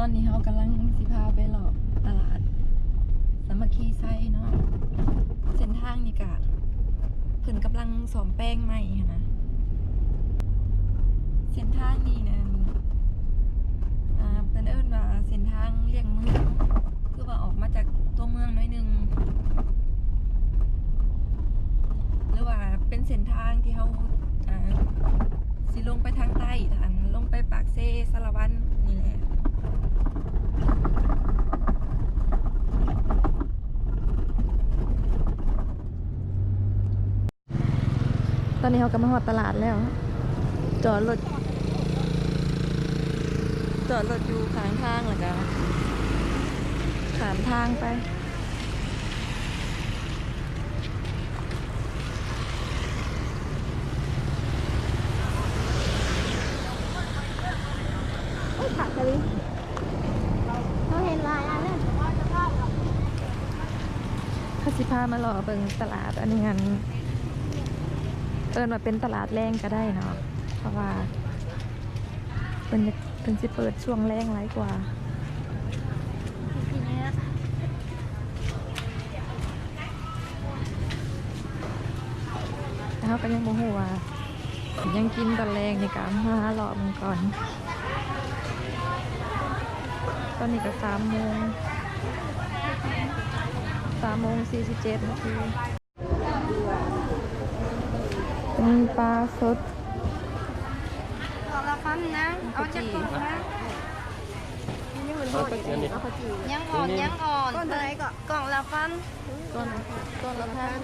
ຕອນນີ້ເຮົາກຳລັງຊິພາໄປເລາະຕະຫຼາດສາມັກຄີໄຊເນາະ. ເສັ້ນທາງນີ້ກະເພິ່ນກຳລັງສ້ອມແປງໃໝ່ຫັ້ນນະ. ເສັ້ນທາງນີ້ນັ້ນ ອ່າ ເພິ່ນເອີ້ນວ່າເສັ້ນທາງລຽງເມືອງ ຄືວ່າອອກມາຈາກຕົວເມືອງໜ້ອຍໜຶ່ງ ຫຼືວ່າເປັນເສັ້ນທາງທີ່ເຮົາ ອ່າ ຊິລົງໄປທາງໃຕ້ ອັນ ລົງໄປປາກເຊ ສາລະວັນນີ້ແຫຼະ. ຕອນນີ້ເຮົາກໍມາຮອດຕະຫຼາດແລ້ວ ຈອດລົດ ຈອດລົດຢູ່ຂ້າງທາງ ແລ້ວກໍຂ້າມທາງໄປ. ໂອ້ຍ ຄັກອີ່ຫຼີ ເຮົາເຫັນຫຼາຍອັນແລ້ວ. ເຮົາຊິພາມາເລາະເບິ່ງຕະຫຼາດ ອັນນີ້ຫັ້ນ ເອີ້ນວ່າເປັນຕະຫຼາດແລງກໍໄດ້ເນາະ ເພາະວ່າເພິ່ນ ເພິ່ນຊິເປີດຊ່ວງແລງຫຼາຍກວ່າ. ແຕ່ເຮົາກໍຍັງບໍ່ຮູ້ວ່າຊິຫຍັງກິນຕອນແລງນີ້ ກໍມາເລາະເບິ່ງກ່ອນ. ຕອນນີ້ກໍສາມໂມງ ສາມໂມງສີ່ສິບເຈັດນາທີ. ມີປາສົດ ກອງລະພັນນະ ເອົາຈັກກ່ອງນະ? ຍັງອ່ອນ ຍັງອ່ອນ ກອງລະພັນ ກອງ ກອງລະພັນ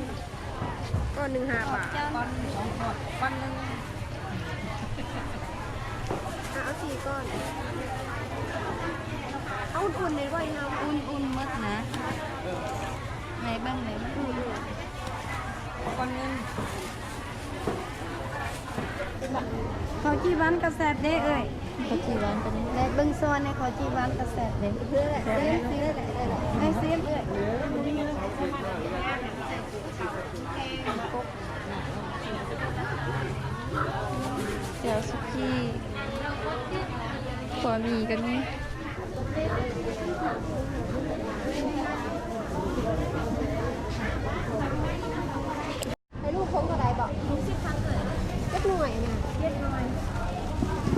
ກອງໜຶ່ງຫ້າບາດ ກອງໜຶ່ງ ເອົາສີ່ກອງ ເອົາອຸ່ນໆ ໄດ້ບໍ່? ອຸ່ນໆ ໝົດນະ ໃຫ້ເບິ່ງໄດ້ບໍ່? ກ່ອນເງິນ ເຂົ້າຈີ່ຫວານກໍແຊບເດ້ເອື້ອຍ ເຂົ້າຈີ່ຫວານກໍມີ ແລະເບິ່ງຊ້ອນໃນເຂົ້າຈີ່ຫວານກໍແຊບເດ້ ເອີຍ ຊິມເອື້ອຍ ແຈ່ວສຸກີ່ ຂົ້ວໝີ່ກໍມີ. ໄຂ່ລູກຄົງເທົ່າໃດເກາະ? ຫົກສິບພັນເອີຍ ຈັກໜ່ວຍນະ? ເຈັດໜ່ວຍ.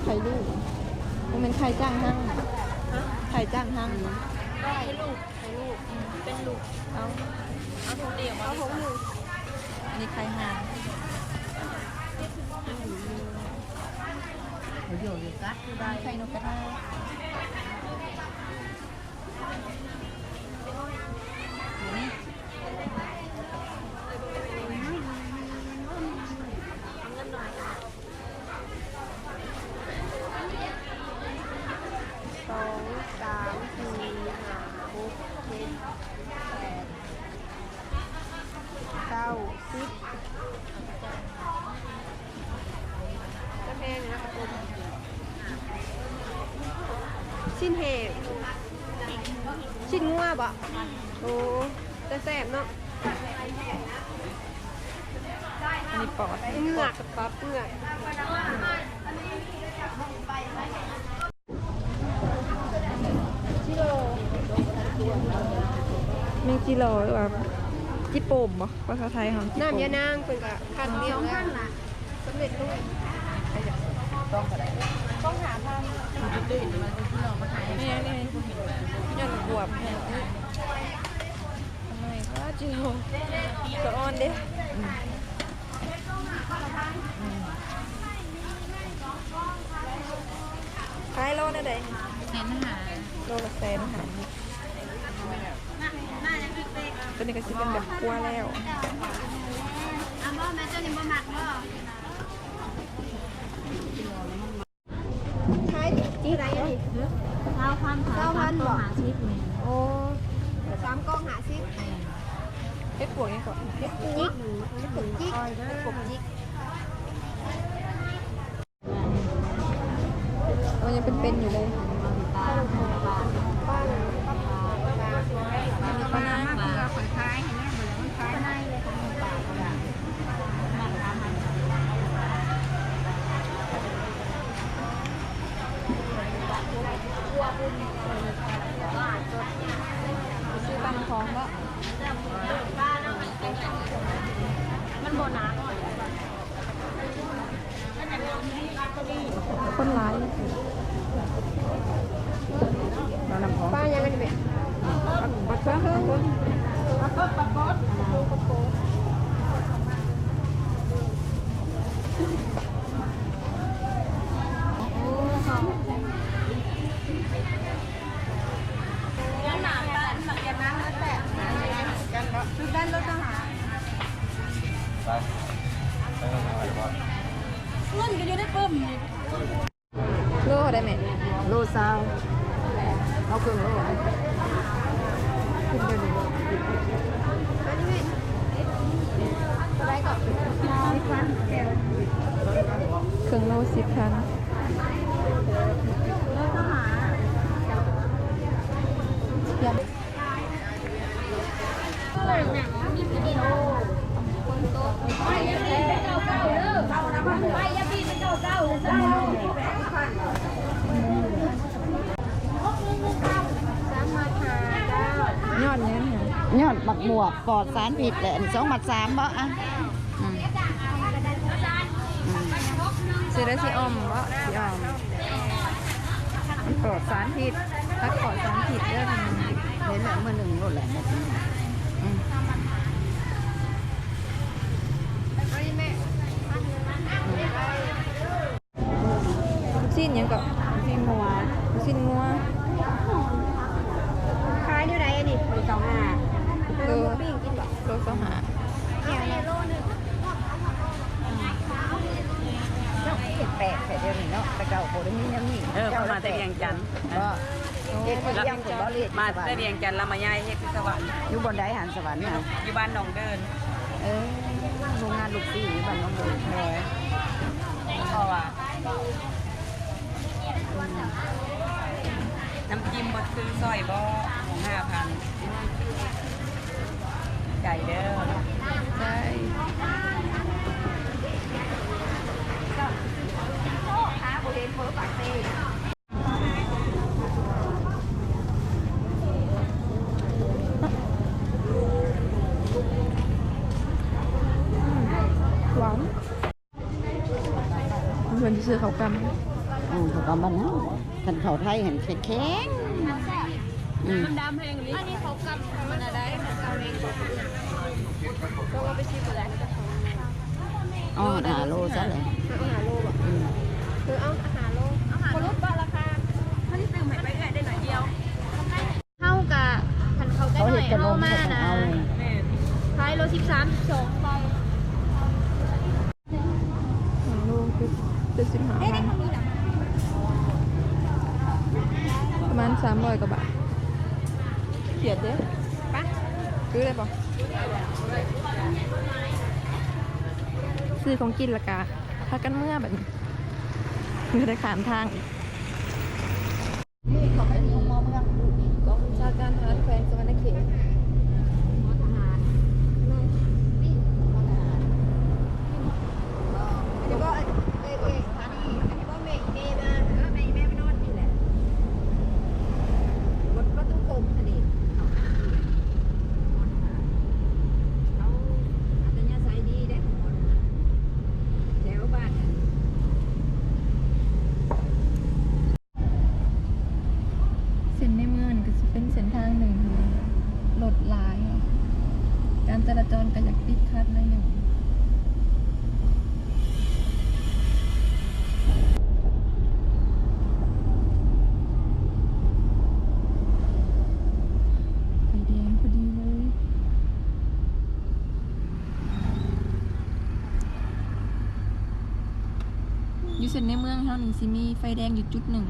ໄຂ່ລູກ ບໍ່ແມ່ນໄຂ່ຈ້າງຮັ່ງ ຮະ? ໄຂ່ຈ້າງຮັ່ງ ໄຂ່ລູກ ໄຂ່ລູກ ເປັນລູກ ເອົາ ເອົາຖົງດຽວ ເອົາຖົງໜຶ່ງ ອັນນີ້ໄຂ່ຫ່າງ ໄຂ່ນົກກະທາ. ສອງ ສາມ ສີ່ ຫ້າ ຫົກ ເຈັດ ແປດ ເກົ້າ ສິບ ກະແພງນະ ຊີ້ນແຫ້ງ ຊີ້ນງົວບໍ? ໂອ້ ແຕ່ແຊບເນາະ ອັນນີ້ປອດ ເງືອກ ປອດສະປັບ ເງືອກ. ແມງຈີໂລ ຫຼືວ່າຈີໂປ່ມບໍ ພາສາໄທເຮົາ ນ້ຳຍານາງ ເພິ່ນກະຄັ້ນແລ້ວ ສຳເລັດຮູບ ກອງເທົ່າໃດ? ກອງຫ້າພັນ. ນີ້ໆ ຍ້ອນບວບ ນ້ອຍກວ່າຈີໂລ ສະອອນເດ້. ຂາຍໂລແນວໃດ? ແສນຫ້າ ໂລລະແສນຫ້າ. ຕົວນີ້ກໍຊິເປັນແບບຂົ້ວແລ້ວ. ເອົາບໍ່ແມ່ ຕົວນີ້ບໍ່ມັກບໍ່? ຂາຍເທົ່າໃດອັນນີ້? ຊາວພັນ ຊາວພັນບໍ? ຫ້າສິບນີ້. ໂອ້ ສາມກອງຫ້າສິບ. ເຫັດປວກຫຍັງເກາະ? ເຫັດປວກ ເຫັດປວກຈິກ ເຫັດປວກຈິກ. ໂອ້ ຍັງເປັນໆ ຢູ່ເລີຍ. ປານາງ ປານາງ. ຊື້ຕຳຂອງເນາະ ມັນບໍ່ໜາ ຄົນຫຼາຍ ເອົານ້ຳຫອມ ປາຫຍັງອັນນີ້ແມ່? ບັກເຂືອເຄິ່ງ ເງິນກໍຢູ່ໃນປຶ້ມນີ້. ໂລເທົ່າໃດແມ່? ໂລຊາວ ເອົາເຄິ່ງໂລ ກິນເດີນີ້ ເທົ່າໃດກໍ ສິບພັນ ເຄິ່ງໂລ ສິບພັນ. ຍອດຫຍັງ? ຍອດບັກບວບປອດສານພິດແຫຼະ ອັນນີ້ສອງມັດສາມເບາະ ອ່ະ ອືມ ອືມ ຊິໄດ້ຊິອ່ອມເບາະ ຊິອ່ອມ ມັນປອດສານພິດ ຜັກປອດສານພິດເດີ ເຫັນແລ້ວມື້ໜຶ່ງໂລດແຫຼະ ອືມ ລູກຊີ້ນຫຍັງເກາະ? ລູກຊີ້ນງົວ ລູກຊີ້ນງົວ ຂາຍແນວໃດອັນນີ້? ໂລຊາວຫ້າ ໂລ ປີ້ງກິນບໍ່? ໂລຊາວຫ້າ ແກ້ວໜຶ່ງ ເຮັດແປກແທ້ດຽວນີ້ເນາະ ແຕ່ເກົ່າບໍ່ໄດ້ມີແນວນີ້ ເອີ ເຈົ້າມາແຕ່ວຽງຈັນ ບໍ່? ເຮັດຢູ່ວຽງ ມາແຕ່ວຽງຈັນ ລະມາຍ້າຍເຮັດຢູ່ສະຫວັນ ຢູ່ບ່ອນໃດຫັ້ນ? ສະຫວັນຫັ້ນ ຢູ່ບ້ານໜອງເດີນ ເອີ ໂຮງງານລູກຊີ້ນຢູ່ບ້ານໜອງເດີນ ໂດຍ ເພາະວ່າ ນ້ຳຈິ້ມບໍ່ຊື້ຊ່ອຍບໍ່? ຫ້າພັນ ໃຈເດີ ໃຈ ຫາບໍ່ເຫັນເບີປາກເຊ. ຫວານ ເພິ່ນຊິຊື້ເຂົ້າກ່ຳ ອືມ ເຂົ້າກ່ຳບ້ານເຮົາ ຄັນເຂົ້າໄທຫັ້ນແຂງໆ ອືມ ມັນດຳແຮງອີ່ຫຼີ ອັນນີ້ເຂົ້າກ່ຳທຳມະດາໄດ໋ ເຂົ້າກ່ຳເອງ ເອົາໄປຊິບເທື່ອ ອໍ ຫ້າໂລຊະແຫຼະ ເອົາຫ້າໂລບໍ? ອືມ ເອີ ເອົາຫ້າໂລ ສະຫຼຸບວ່າລາຄາ ເຂົາຊິຕື່ມໃຫ້ໄປເລື້ອຍໄດ້ໜ້ອຍດຽວ. ເຮົາກະ ຄັນເຂົາໄກ່ນ້ອຍເຮົາມານະ ແມ່ນ ຂາຍໂລສິບສາມ ສິບສອງ ໄປ ໂລເຈັດ ເຈັດສິບຫ້າພັນ ປະມານສາມຮ້ອຍກວ່າບາດ ຂຽດເດ້ ໄປ ຊື້ໄດ້ບໍ່? ຊື້ຂອງກິນລະກະພາກັນເມືອບາດນີ້ ບໍ່ໄດ້ຂ້າມທາງອີກ. ນີ້ເຂົາໄປທີ່ໂຮງໝໍເມືອງ ກອງບັນຊາການທະຫານແຂວງສະຫວັນນະເຂດ ໝໍທະຫານ ນີ້ໝໍທະຫານ ອັນນີ້ບໍ່ ເອີ ເອີ ອັນນີ້ບໍ່ແມ່ອີ່ແມ່ມາ ເອີ ແມ່ອີ່ແມ່ມານອນນີ້ແຫຼະ ປະຕູໂຂງຫັ້ນເດ ເຂົາຫາ ເຂົາອັດຕະຍາໄສດີເດ້ ໝໍທະຫານ ແຖວບ້ານ ເສັ້ນໃນເມືອງນີ້ກໍຊິເປັນເສັ້ນທາງໜຶ່ງທີ່ລົດຫຼາຍ ການຈະລາຈອນກໍຢາກຕິດຂັດໜ້ອຍໜຶ່ງ. ໄຟແດງພໍດີເລີຍ. ຢູ່ເສັ້ນໃນເມືອງເຮົານີ້ຊິມີໄຟແດງຢູ່ຈຸດໜຶ່ງ